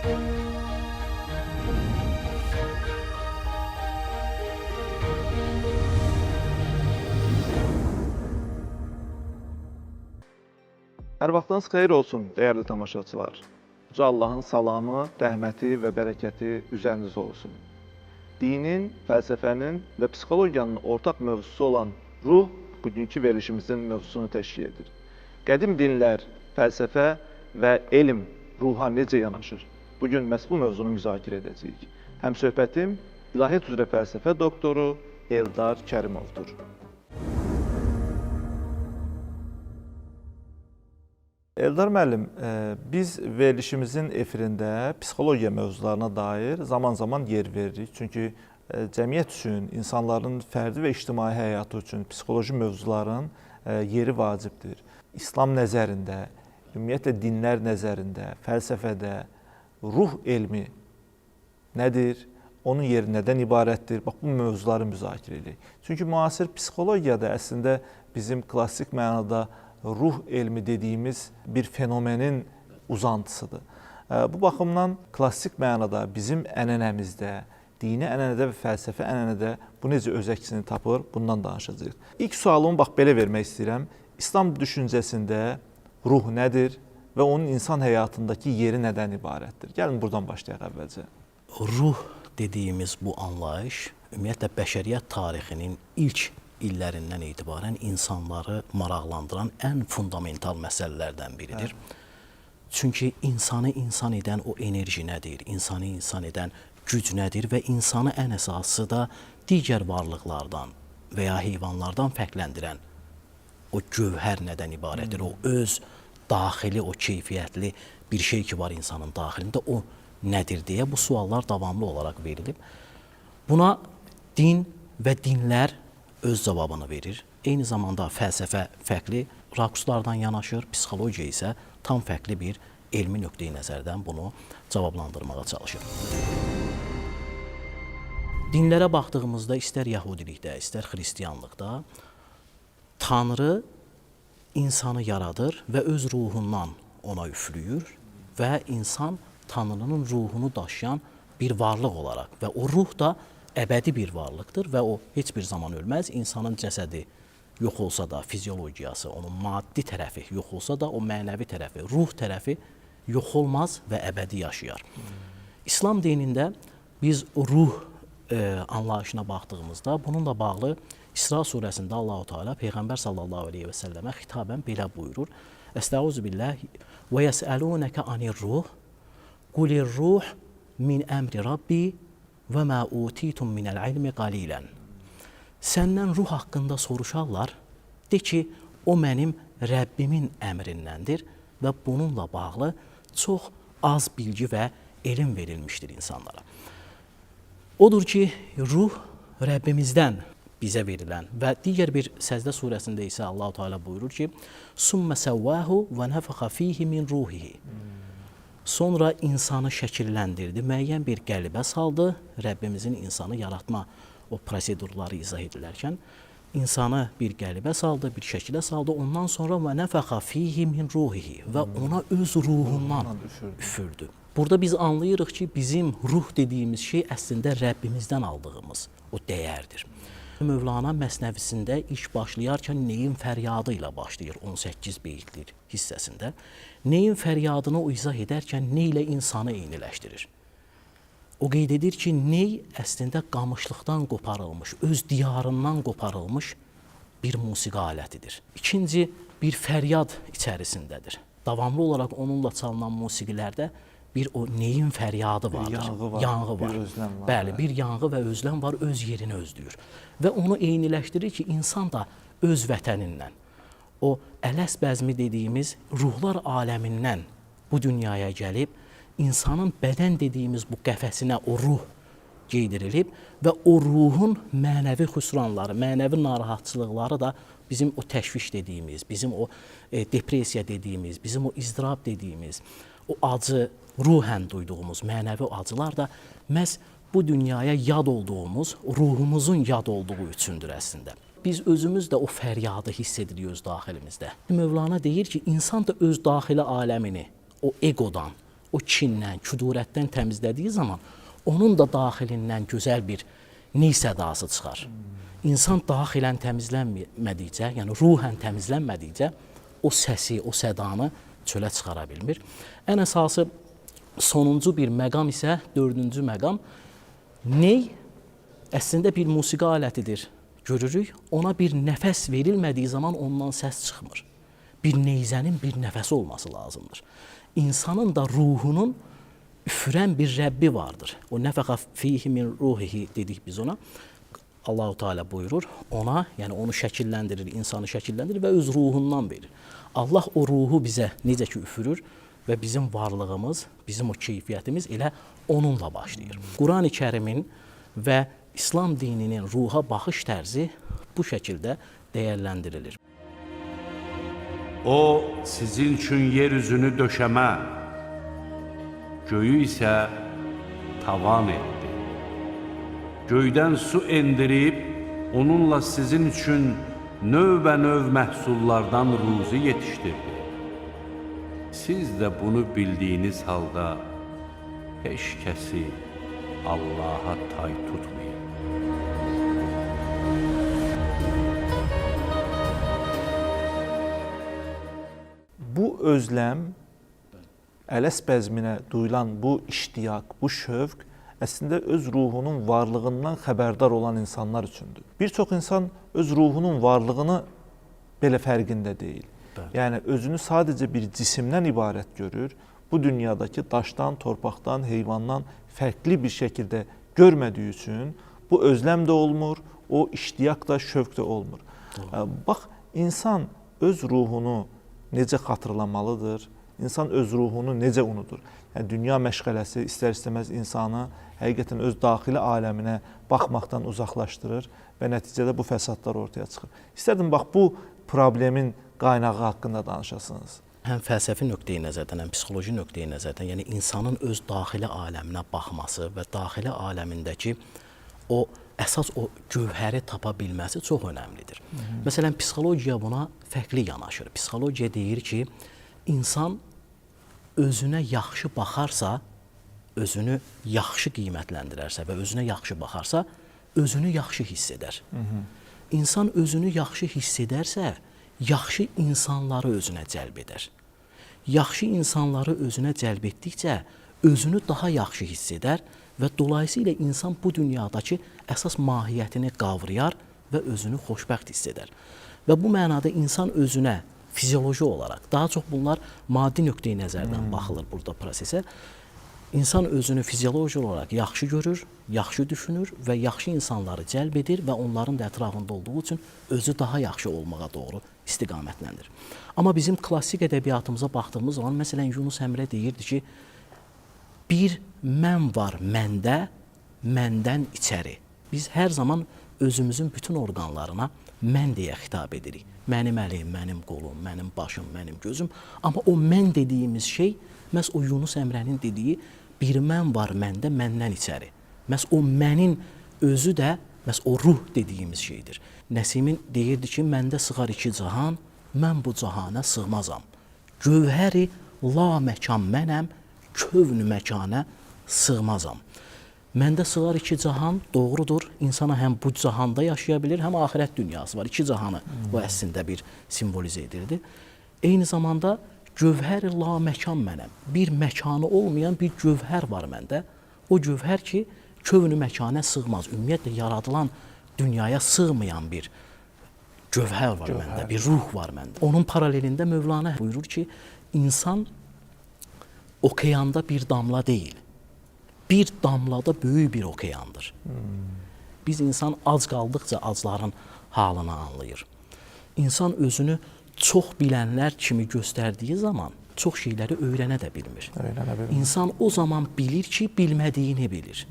Hər vaxtınız xeyir olsun, dəyərli tamaşaçılar. Uca Allahın salamı, rəhməti və bərəkəti üzərinizə olsun. Dinin, fəlsəfənin və psixologiyanın ortaq mövzusu olan ruh bugünkü verilişimizin mövzusunu təşkil edir. Qədim dinlər, fəlsəfə və elm ruha necə yanaşır? Bugün məhz bu mövzunu müzakirə edəcəyik. Həmsöhbətim ilahiyyat üzrə fəlsəfə doktoru Eldar Kərimovdur. Eldar müəllim, biz verilişimizin efirində psixologiya mövzularına dair zaman-zaman yer veririk. Çünki cəmiyyət üçün, insanların fərdi və ictimai həyatı üçün psixoloji mövzuların yeri vacibdir. İslam nəzərində, ümumiyyətlə dinlər nəzərində, fəlsəfədə ruh elmi nədir? Onun yeri nədən ibarətdir? Bax, bu mövzuları müzakirə edirik. Çünki müasir psixologiyada əslində bizim klassik mənada ruh elmi dediyimiz bir fenomenin uzantısıdır. Bu baxımdan klassik mənada bizim ənənəmizdə, dini ənənədə və fəlsəfi ənənədə bu necə öz əksini tapır, bundan danışacağıq. İlk sualımı bax belə vermək istəyirəm. İslam düşüncəsində ruh nədir və onun insan həyatındakı yeri nədən ibarətdir? Gəlin buradan başlayaq əvvəlcə. Ruh dediyimiz bu anlayış ümumiyyətlə bəşəriyyət tarixinin ilk illərindən etibarən insanları maraqlandıran ən fundamental məsələlərdən biridir. Hə. Çünki insanı insan edən o enerji nədir? İnsanı insan edən güc nədir və insanı ən əsası da digər varlıqlardan və ya heyvanlardan fərqləndirən o gövhər nədən ibarətdir? O öz daxili, o keyfiyyətli bir şey ki var insanın daxilində, o nədir deyə bu suallar davamlı olaraq verilib. Buna din və dinlər öz cavabını verir. Eyni zamanda fəlsəfə fərqli rakurslardan yanaşır, psixologiya isə tam fərqli bir elmi nöqteyi nəzərdən bunu cavablandırmağa çalışır. Dinlərə baxdığımızda istər yəhudilikdə, istər xristianlıqda Tanrı insanı yaradır və öz ruhundan ona üflüyür və insan Tanrının ruhunu daşıyan bir varlıq olaraq və o ruh da əbədi bir varlıqdır və o heç bir zaman ölməz. İnsanın cəsədi yox olsa da, fiziologiyası, onun maddi tərəfi yox olsa da, o mənəvi tərəfi, ruh tərəfi yox olmaz və əbədi yaşayar. İslam dinində biz ruh anlayışına baxdığımızda bununla bağlı İsra surəsində Allahu Teala Peyğəmbər sallallahu əleyhi və səlləmə xitabən belə buyurur: Əstəuzu billah və yesəlunəkə anir ruh qulir ruh min əmri Rabbi və mə utitum minəl ilmi qalilən. Səndən ruh haqqında soruşarlar, de ki, o mənim Rəbbimin əmrindəndir və bununla bağlı çox az bilgi və elm verilmişdir insanlara. Odur ki, ruh Rəbbimizdən bizə verilən və digər bir Səcdə surəsində isə Allahu Teala buyurur ki: "Summe səvvahu və nəfəxə fihi min ruhihi." Sonra insanı şəkilləndirdi, müəyyən bir qəlibə saldı. Rəbbimizin insanı yaratma o prosedurları izah edilərkən insanı bir qəlibə saldı, bir şəkilə saldı. Ondan sonra və nəfəxə fihi min ruhihi və ona öz ruhundan üfürdü. Burada biz anlayırıq ki, bizim ruh dediyimiz şey əslində Rəbbimizdən aldığımız o dəyərdir. Mövlana məsnəvisində ilk başlayarkən neyin fəryadı ilə başlayır 18 beytlik hissəsində. Neyin fəryadını o izah edərkən ney ilə insanı eyniləşdirir. O qeyd edir ki, ney əslində qamışlıqdan qoparılmış, öz diyarından qoparılmış bir musiqi alətidir. İkinci, bir fəryad içərisindədir. Davamlı olaraq onunla çalınan musiqilərdə bir o neyin fəryadı vardır. Yanğı var, yanğı var. Bir özləm var. Bəli, bir yanğı və özləm var, öz yerini özləyir. Və onu eyniləşdirir ki, insan da öz vətənindən, o ələs bəzmi dediyimiz ruhlar aləmindən bu dünyaya gəlib, insanın bədən dediyimiz bu qəfəsinə o ruh geydirilib və o ruhun mənəvi xüsranları, mənəvi narahatçılıqları da bizim o təşviş dediyimiz, bizim o depressiya dediyimiz, bizim o izdırab dediyimiz, o acı ruhən duyduğumuz mənəvi acılar da məhz bu dünyaya yad olduğumuz, ruhumuzun yad olduğu üçündür əslində. Biz özümüz də o fəryadı hiss edirik öz daxilimizdə. Mövlana deyir ki, insan da öz daxili aləmini o egodan, o kindən, küdurətdən təmizlədiyi zaman onun da daxilindən gözəl bir ney sədası çıxar. İnsan daxilən təmizlənmədikcə, yəni ruhən təmizlənmədikcə o səsi, o sədanı çölə çıxara bilmir. Ən əsası sonuncu bir məqam isə dördüncü məqam ney əslində bir musiqi alətidir. Görürük, ona bir nəfəs verilmədiyi zaman ondan səs çıxmır. Bir neyzənin bir nəfəsi olması lazımdır. İnsanın da ruhunun üfürən bir Rəbbi vardır. O nəfəxə fihi min ruhihi dedik biz ona. Allahu Teala buyurur, ona, yəni onu şəkilləndirir, insanı şəkilləndirir və öz ruhundan verir. Allah o ruhu bizə necə ki üfürür və bizim varlığımız, bizim o keyfiyyətimiz elə onunla başlayır. Qurani Kərimin və İslam dininin ruha baxış tərzi bu şəkildə dəyərləndirilir. O sizin üçün yeryüzünü döşəmə, göyü isə tavan etdi. Göydən su endirib, onunla sizin üçün növbənöv məhsullardan ruzi yetişdirdi. Siz də bunu bildiyiniz halda heç kəsi Allaha tay tutmayın. Bu özləm, ələs bəzminə duyulan bu iştiyaq, bu şövq əslində öz ruhunun varlığından xəbərdar olan insanlar üçündür. Bir çox insan öz ruhunun varlığını belə fərqində deyil. Bəli. Yəni özünü sadəcə bir cisimdən ibarət görür. Bu dünyadakı daşdan, torpaqdan, heyvandan fərqli bir şəkildə görmədiyi üçün bu özləm də olmur, o iştiyaq da, şövq də olmur. Doğru. Bax, insan öz ruhunu necə xatırlamalıdır? İnsan öz ruhunu necə unudur? Yəni dünya məşğələsi istər-istəməz insanı həqiqətən öz daxili aləminə baxmaqdan uzaqlaşdırır və nəticədə bu fəsadlar ortaya çıxır. İstərdim bax bu problemin qaynağı haqqında danışasınız. Həm fəlsəfi nöqteyi nəzərdən, həm psixoloji nöqteyi nəzərdən, yəni insanın öz daxili aləminə baxması və daxili aləmindəki o əsas o gövhəri tapa bilməsi çox önəmlidir. Hı -hı. Məsələn, psixologiya buna fərqli yanaşır. Psixologiya deyir ki, insan özünə yaxşı baxarsa, özünü yaxşı qiymətləndirərsə və özünə yaxşı baxarsa, özünü yaxşı hiss edər. Hı -hı. İnsan özünü yaxşı hiss edərsə, yaxşı insanları özünə cəlb edər. Yaxşı insanları özünə cəlb etdikcə özünü daha yaxşı hiss edər və dolayısıyla insan bu dünyadakı əsas mahiyyətini qavrayar və özünü xoşbəxt hiss edər. Və bu mənada insan özünə fizioloji olaraq, daha çox bunlar maddi nöqteyi nəzərdən baxılır burada prosesə. İnsan özünü fizioloji olaraq yaxşı görür, yaxşı düşünür və yaxşı insanları cəlb edir və onların da ətrafında olduğu üçün özü daha yaxşı olmağa doğru istiqamətləndir. Amma bizim klassik ədəbiyyatımıza baxdığımız zaman, məsələn, Yunus Əmrə deyirdi ki, bir mən var məndə, məndən içəri. Biz hər zaman özümüzün bütün orqanlarına mən deyə xitab edirik. Mənim əlim, mənim qolum, mənim başım, mənim gözüm. Amma o mən dediyimiz şey, məhz o Yunus Əmrənin dediyi bir mən var məndə, məndən içəri. Məhz o mənin özü də, məhz o ruh dediyimiz şeydir. Nəsimin deyirdi ki, məndə sığar iki cahan, mən bu cahana sığmazam. Gövhəri la məkan mənəm, kövnü məkanə sığmazam. Məndə sığar iki cahan, doğrudur. İnsana həm bu cahanda yaşaya bilir, həm axirət dünyası var. İki cahanı bu əslində bir simvolizə edirdi. Eyni zamanda gövhər la məkan mənəm. Bir məkanı olmayan bir gövhər var məndə. O gövhər ki, kövnü məkanə sığmaz. Ümumiyyətlə yaradılan dünyaya sığmayan bir gövhər var məndə, bir ruh var məndə. Onun paralelində Mövlana buyurur ki, insan okeanda bir damla deyil. Bir damlada böyük bir okeandır. Biz insan ac qaldıqca acların halını anlayır. İnsan özünü çox bilənlər kimi göstərdiyi zaman çox şeyləri öyrənə də bilmir. Öyrənə bilmir. İnsan o zaman bilir ki, bilmədiyini bilir.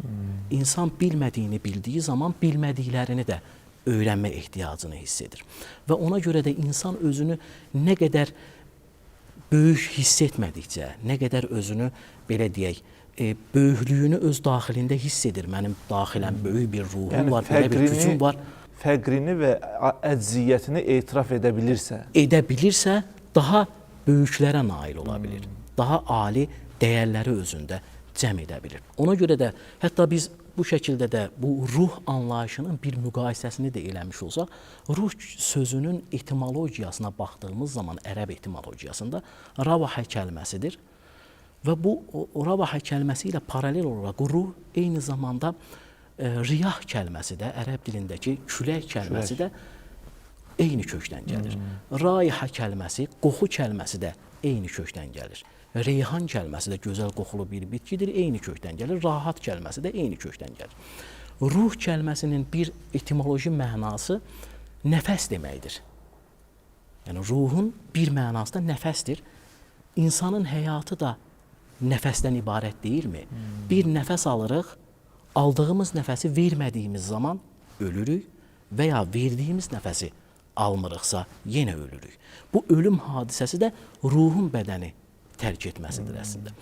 İnsan bilmədiyini bildiyi zaman bilmədiklərini də öyrənmə ehtiyacını hiss edir. Və ona görə də insan özünü nə qədər böyük hiss etmədikcə, nə qədər özünü belə deyək, böyüklüyünü öz daxilində hiss edir. Mənim daxilən böyük bir ruhum Yəni var, belə bir gücüm var. Fəqrini və əcziyyətini etiraf edə bilirsə, Edə bilirsə, daha böyüklərə nail ola bilir. daha ali dəyərləri özündə cəm edə bilir. Ona görə də hətta biz bu şəkildə də bu ruh anlayışının bir müqayisəsini də eləmiş olsaq, ruh sözünün etimologiyasına baxdığımız zaman ərəb etimologiyasında ravaha kəlməsidir. Və bu ravaha kəlməsi ilə paralel olaraq ruh eyni zamanda riyah kəlməsi də, ərəb dilindəki külək kəlməsi də eyni kökdən gəlir. Raiha kəlməsi, qoxu kəlməsi də eyni kökdən gəlir. Reyhan kəlməsi də gözəl qoxulu bir bitkidir, eyni kökdən gəlir. Rahat kəlməsi də eyni kökdən gəlir. Ruh kəlməsinin bir etimoloji mənası nəfəs deməkdir. Yəni ruhun bir mənası da nəfəsdir. İnsanın həyatı da nəfəsdən ibarət deyilmi? Bir nəfəs alırıq, aldığımız nəfəsi vermədiyimiz zaman ölürük və ya verdiyimiz nəfəsi almırıqsa yenə ölürük. Bu ölüm hadisəsi də ruhun bədəni tərk etməsidir əslində.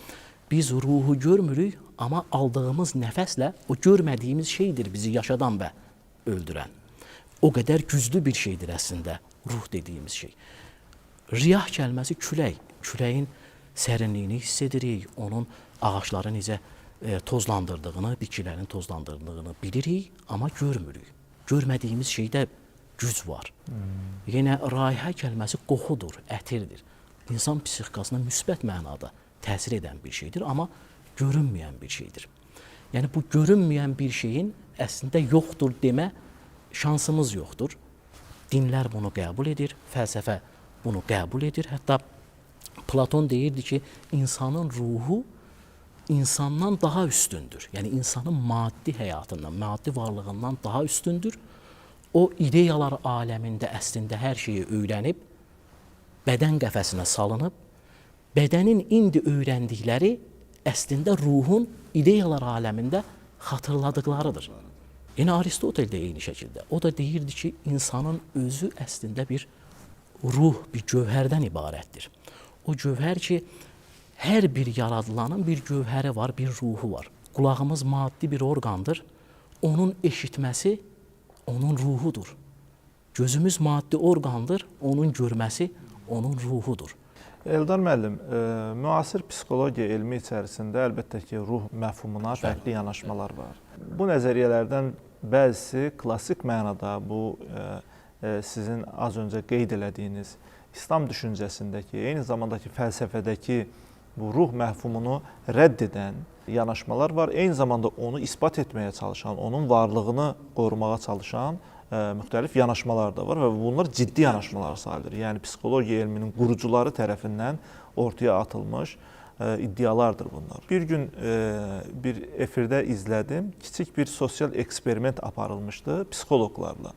Biz ruhu görmürük, amma aldığımız nəfəslə o görmədiyimiz şeydir bizi yaşadan və öldürən. O qədər güclü bir şeydir əslində ruh dediyimiz şey. Riyah kəlməsi külək, küləyin sərinliyini hiss edirik, onun ağacları necə tozlandırdığını, bitkilərin tozlandırdığını bilirik, amma görmürük. Görmədiyimiz şeydə güc var. Yenə rayhə kəlməsi qoxudur, ətirdir. İnsan psixikasına müsbət mənada təsir edən bir şeydir, amma görünməyən bir şeydir. Yəni bu görünməyən bir şeyin əslində yoxdur demə şansımız yoxdur. Dinlər bunu qəbul edir, fəlsəfə bunu qəbul edir. Hətta Platon deyirdi ki, insanın ruhu insandan daha üstündür. Yəni insanın maddi həyatından, maddi varlığından daha üstündür. O ideyalar aləmində əslində hər şeyi öyrənib, bədən qəfəsinə salınıb, bədənin indi öyrəndikləri əslində ruhun ideyalar aləmində xatırladıqlarıdır. Yenə Aristotel də eyni şəkildə. O da deyirdi ki, insanın özü əslində bir ruh, bir gövhərdən ibarətdir. O gövhər ki, hər bir yaradılanın bir gövhəri var, bir ruhu var. Qulağımız maddi bir orqandır. Onun eşitməsi onun ruhudur. Gözümüz maddi orqandır, onun görməsi onun ruhudur. Eldar müəllim, müasir psixologiya elmi içərisində əlbəttə ki, ruh məfhumuna fərqli yanaşmalar var. Bu nəzəriyyələrdən bəzisi klassik mənada bu sizin az öncə qeyd elədiyiniz İslam düşüncəsindəki, eyni zamandakı fəlsəfədəki bu ruh məfhumunu rədd edən yanaşmalar var. Eyni zamanda onu isbat etməyə çalışan, onun varlığını qorumağa çalışan müxtəlif yanaşmalar da var və bunlar ciddi yanaşmalar sayılır. Yəni psixologiya elminin qurucuları tərəfindən ortaya atılmış iddialardır bunlar. Bir gün bir efirdə izlədim, kiçik bir sosial eksperiment aparılmışdı psixoloqlarla.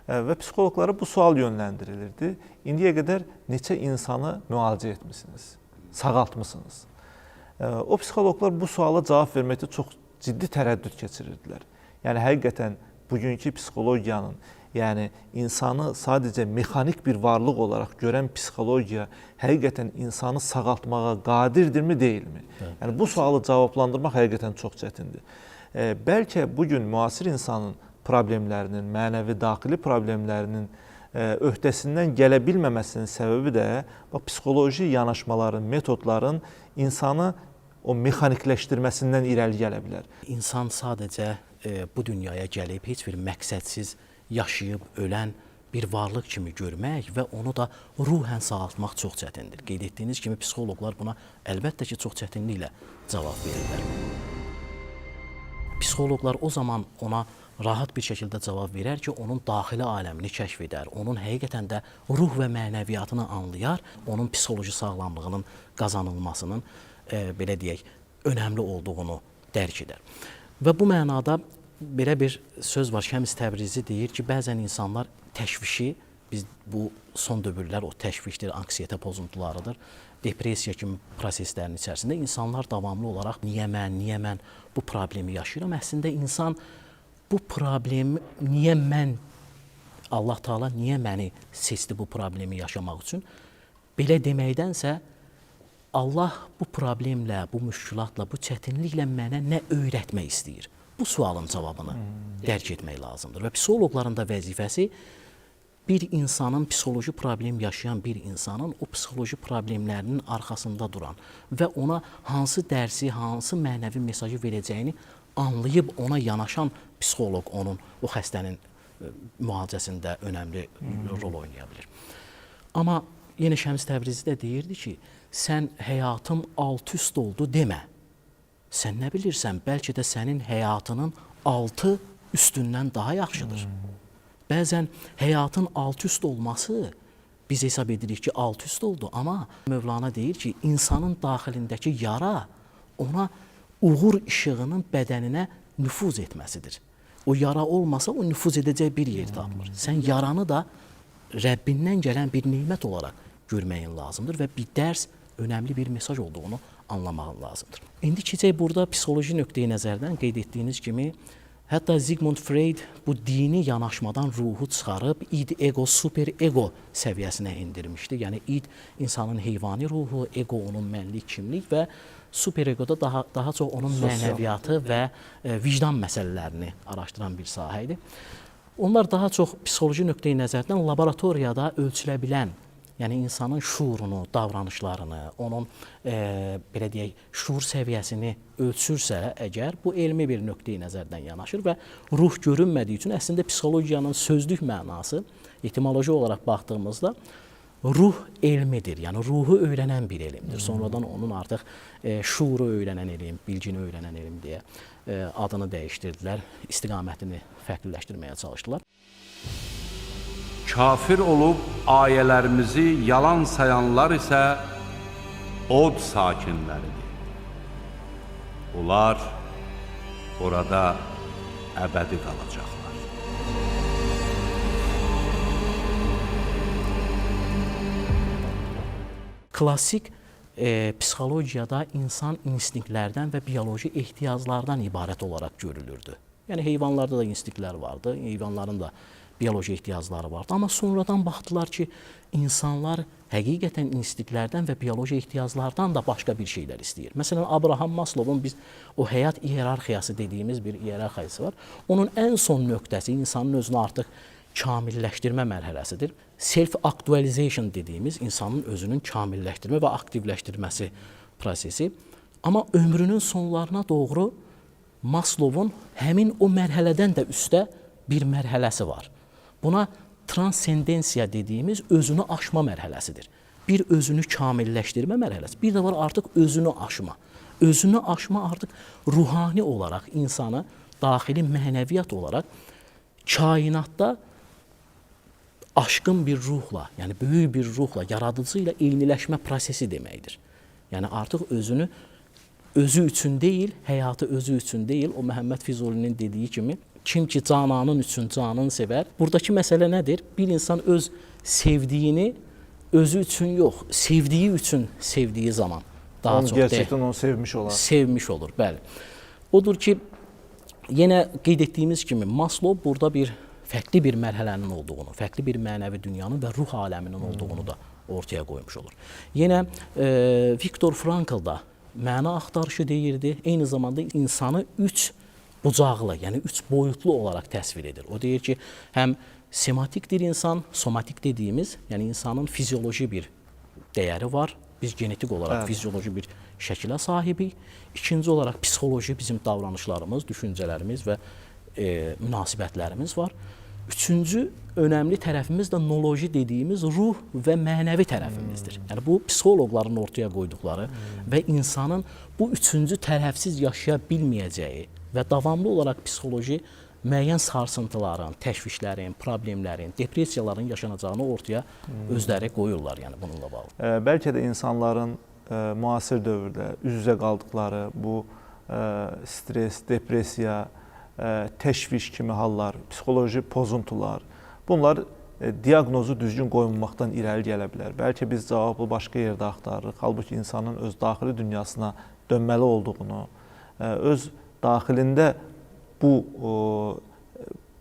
Və psixoloqlara bu sual yönləndirilirdi. İndiyə qədər neçə insanı müalicə etmisiniz, sağaltmısınız? O psixoloqlar bu suala cavab verməkdə çox ciddi tərəddüd keçirirdilər. Yəni həqiqətən bugünkü psixologiyanın, yəni insanı sadəcə mexanik bir varlıq olaraq görən psixologiya həqiqətən insanı sağaltmağa qadirdirmi, deyilmi? Yəni bu sualı cavablandırmaq həqiqətən çox çətindir. Bəlkə bugün müasir insanın problemlərinin, mənəvi daxili problemlərinin öhdəsindən gələ bilməməsinin səbəbi də bax psixoloji yanaşmaların, metodların insanı o mexanikləşdirməsindən irəli gələ bilər. İnsan sadəcə bu dünyaya gəlib heç bir məqsədsiz yaşayıb ölən bir varlıq kimi görmək və onu da ruhən sağaltmaq çox çətindir. Qeyd etdiyiniz kimi psixoloqlar buna əlbəttə ki, çox çətinliklə cavab verirlər. Psixoloqlar o zaman ona rahat bir şəkildə cavab verər ki, onun daxili aləmini kəşf edər, onun həqiqətən də ruh və mənəviyyatını anlayar, onun psixoloji sağlamlığının qazanılmasının belə deyək, önəmli olduğunu dərk edər. Və bu mənada belə bir söz var, Şəms Təbrizi deyir ki, bəzən insanlar təşvişi, biz bu son dövrlər o təşvişdir, anksiyete pozuntularıdır, depressiya kimi proseslərin içərisində insanlar davamlı olaraq niyə mən, niyə mən bu problemi yaşayıram? Əslində insan bu problemi niyə mən, Allah Taala niyə məni seçdi bu problemi yaşamaq üçün? Belə deməkdənsə Allah bu problemlə, bu müşkülatla, bu çətinliklə mənə nə öyrətmək istəyir? Bu sualın cavabını dərk etmək lazımdır. Və psixoloqların da vəzifəsi Bir insanın psixoloji problem yaşayan bir insanın o psixoloji problemlərinin arxasında duran və ona hansı dərsi, hansı mənəvi mesajı verəcəyini anlayıb ona yanaşan psixoloq onun o xəstənin müalicəsində önəmli rol oynaya bilər. Amma yenə Şəms Təbrizi də deyirdi ki, sən həyatım alt-üst oldu demə. Sən nə bilirsən, bəlkə də sənin həyatının altı üstündən daha yaxşıdır. Bəzən həyatın alt-üst olması biz hesab edirik ki, alt-üst oldu, amma Mövlana deyir ki, insanın daxilindəki yara ona uğur işığının bədəninə nüfuz etməsidir. O yara olmasa o nüfuz edəcək bir yer tapmır. Sən yaranı da Rəbbindən gələn bir nemət olaraq görməyin lazımdır və bir dərs, önəmli bir mesaj olduğunu anlamağın lazımdır. İndi keçək burada psixoloji nöqteyi nəzərdən qeyd etdiyiniz kimi, hətta Sigmund Freud bu dini yanaşmadan ruhu çıxarıb id, ego, super ego səviyyəsinə endirmişdi. Yəni id insanın heyvani ruhu, ego onun mənlik, kimlik və super egoda daha çox onun mənəviyyatı və vicdan məsələlərini araşdıran bir sahə idi. Onlar daha çox psixoloji nöqteyi nəzərdən laboratoriyada ölçülə bilən, yəni insanın şuurunu, davranışlarını, onun belə deyək, şuur səviyyəsini ölçürsə əgər, bu elmi bir nöqteyi nəzərdən yanaşır və ruh görünmədiyi üçün əslində psixologiyanın sözlük mənası etimoloji olaraq baxdığımızda ruh elmidir. Yəni ruhu öyrənən bir elmdir. Sonradan onun artıq şuuru öyrənən elm, bilgini öyrənən elm deyə adını dəyişdirdilər, istiqamətini fərqliləşdirməyə çalışdılar. Kafir olub ayələrimizi yalan sayanlar isə od sakinləridir. Onlar orada əbədi qalacaqlar. Klassik psixologiyada insan instinktlərdən və bioloji ehtiyaclardan ibarət olaraq görülürdü. Yəni heyvanlarda da instinktlər vardı, heyvanların da bioloji ehtiyacları vardı. Amma sonradan baxdılar ki, insanlar həqiqətən instinktlərdən və bioloji ehtiyaclardan da başqa bir şeylər istəyir. Məsələn, Abraham Maslowun biz o həyat iyerarxiyası dediyimiz bir iyerarxiyası var. Onun ən son nöqtəsi insanın özünü artıq kamilləşdirmə mərhələsidir. Self-actualization dediyimiz insanın özünün kamilləşdirmə və aktivləşdirməsi prosesi. Amma ömrünün sonlarına doğru Maslowun həmin o mərhələdən də üstə bir mərhələsi var. Buna transendensiya dediyimiz özünü aşma mərhələsidir. Bir özünü kamilləşdirmə mərhələsi, bir də var artıq özünü aşma. Özünü aşma artıq ruhani olaraq insanı daxili mənəviyyat olaraq kainatda aşkın bir ruhla, yəni böyük bir ruhla, yaradıcı ilə eyniləşmə prosesi deməkdir. Yəni artıq özünü özü üçün deyil, həyatı özü üçün deyil, o Məhəmməd Füzulinin dediyi kimi, kim ki cananın üçün canını sevər. Buradakı məsələ nədir? Bir insan öz sevdiyini özü üçün yox, sevdiyi üçün sevdiyi zaman daha onu çox gerçəkdən onu sevmiş olar. Sevmiş olur, bəli. Odur ki, yenə qeyd etdiyimiz kimi Maslow burada bir fərqli bir mərhələnin olduğunu, fərqli bir mənəvi dünyanın və ruh aləminin olduğunu da ortaya qoymuş olur. Yenə Viktor Frankl da məna axtarışı deyirdi. Eyni zamanda insanı üç bucaqlı, yəni üç boyutlu olaraq təsvir edir. O deyir ki, həm sematikdir insan, somatik dediyimiz, yəni insanın fizioloji bir dəyəri var. Biz genetik olaraq fizioloji bir şəkilə sahibik. İkinci olaraq psixoloji bizim davranışlarımız, düşüncələrimiz və münasibətlərimiz var. Üçüncü önəmli tərəfimiz də noloji dediyimiz ruh və mənəvi tərəfimizdir. Yəni bu psixoloqların ortaya qoyduqları və insanın bu üçüncü tərəfsiz yaşaya bilməyəcəyi və davamlı olaraq psixoloji müəyyən sarsıntıların, təşvişlərin, problemlərin, depressiyaların yaşanacağını ortaya özləri qoyurlar, yəni bununla bağlı. Bəlkə də insanların müasir dövrdə üz-üzə qaldıqları bu stres, depressiya, təşviş kimi hallar, psixoloji pozuntular, bunlar diaqnozu düzgün qoymamaqdan irəli gələ bilər. Bəlkə biz cavabı başqa yerdə axtarırıq. Halbuki insanın öz daxili dünyasına dönməli olduğunu, öz daxilində bu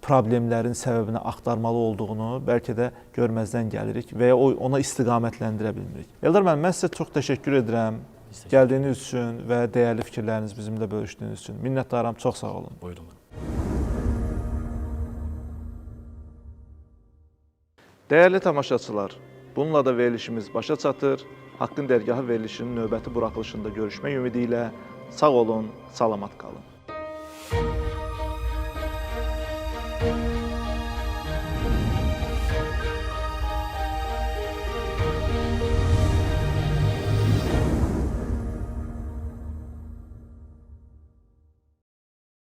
problemlərin səbəbini axtarmalı olduğunu bəlkə də görməzdən gəlirik və ya ona istiqamətləndirə bilmirik. Eldar müəllim, mən sizə çox təşəkkür edirəm gəldiyiniz üçün və dəyərli fikirlərinizi bizimlə bölüşdüyünüz üçün. Minnətdaram, çox sağ olun. Buyurun. Dəyərli tamaşaçılar, bununla da verilişimiz başa çatır. Haqqın Dərgahı verilişinin növbəti buraxılışında görüşmək ümidi ilə sağ olun, salamat qalın.